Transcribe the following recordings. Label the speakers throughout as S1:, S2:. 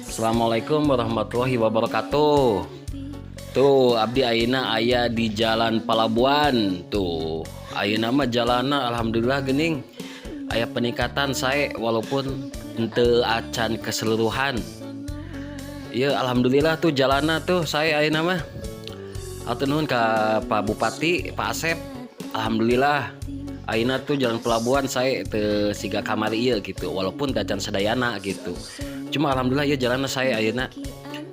S1: Assalamualaikum warahmatullahi wabarakatuh. Tuh, abdi ayeuna aya di Jalan Palabuhan. Tuh, ayeuna mah jalanna alhamdulillah geuning aya peningkatan sae, walaupun henteu acan keseluruhan. Iya, alhamdulillah tuh jalanna tuh sae ayeuna mah. Hatur nuhun ka Pak Bupati, Pak Asep. Alhamdulillah ayeuna tuh Jalan Pelabuhan sae, teu siga kamari ieu gitu, walaupun teu acan sadayana gitu. Cuma alhamdulillah ya jalanna sae ayeuna.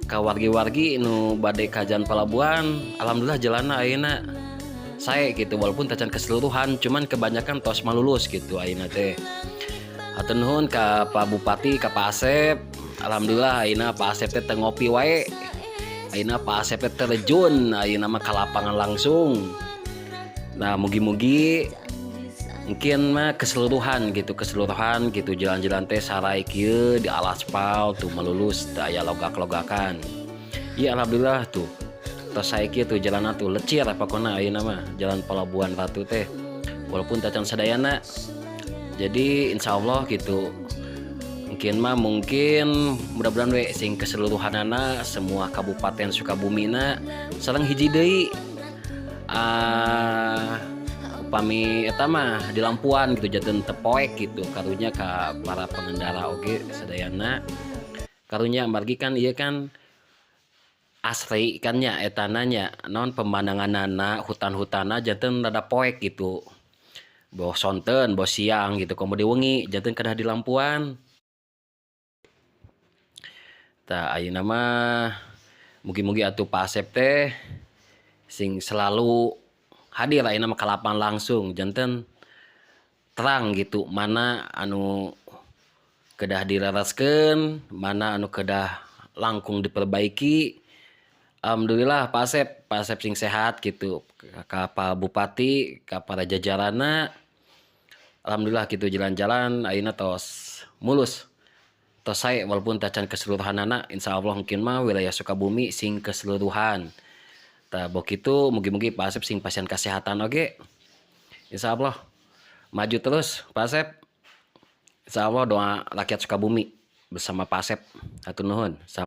S1: Ka wargi-wargi nu bade ka Jalan Pelabuhan, alhamdulillah jalanna ayeuna sae gitu, walaupun teu acan keseluruhan, cuman kebanyakan tos malulus gitu ayeuna teh. Hatur nuhun ka Pak Bupati, ka Pak Asep. Alhamdulillah ayeuna Pak Asep teh teu ngopi wae. Ayeuna Pak Asep teh terjun ayeuna mah ka lapangan langsung. Nah, mugi-mugi mungkin mah keseluruhan gitu, keseluruhan gitu jalan-jalan teh sarai kieu di aspal tuh melulus, teu aya logak-logakan. Iya, alhamdulillah tuh. Tos sae kieu tuh jalanna tuh, lecir pokona ayeuna mah Jalan Pelabuhan Ratu teh. Walaupun tacan sadayana. Jadi insya Allah gitu, mungkin mah mungkin mudah-mudahan we sing keseluruhanana semua Kabupaten Sukabumina. Sareng hiji deui, ah, upami eta mah di lampuan gitu, janten teu poek gitu. Karunya ka para pengendara oge sadayana karunya, margi kan ieu kan asri kan nya, etana nya naon, pemandanganana, hutan-hutanna, janten rada poek gitu, boh sonten boh siang gitu, komo di wengi janten kedah di lampuan. Tah, ayeuna mah mugi-mugi atuh Pak Asep teh sing selalu hadir ayeuna mah ka lapangan langsung, janten terang gitu mana anu kedah dilereskeun, mana anu kedah langkung diperbaiki. Alhamdulillah Pak Asep, Pak Asep sing sehat gitu, ka Pak Bupati, ka para jajaranna. Alhamdulillah gitu jalan-jalan ayeuna tos mulus. Tos sae walaupun tacan keseluruhanana, insyaallah mungkin mah wilayah Sukabumi sing keseluruhan. Tah, boh kitu mugi-mugi Pak Asep sing pasihan kesehatan oge. Insyaallah maju terus, Pak Asep. Insyaallah doa rakyat Sukabumi bersama Pak Asep. Hatur nuhun.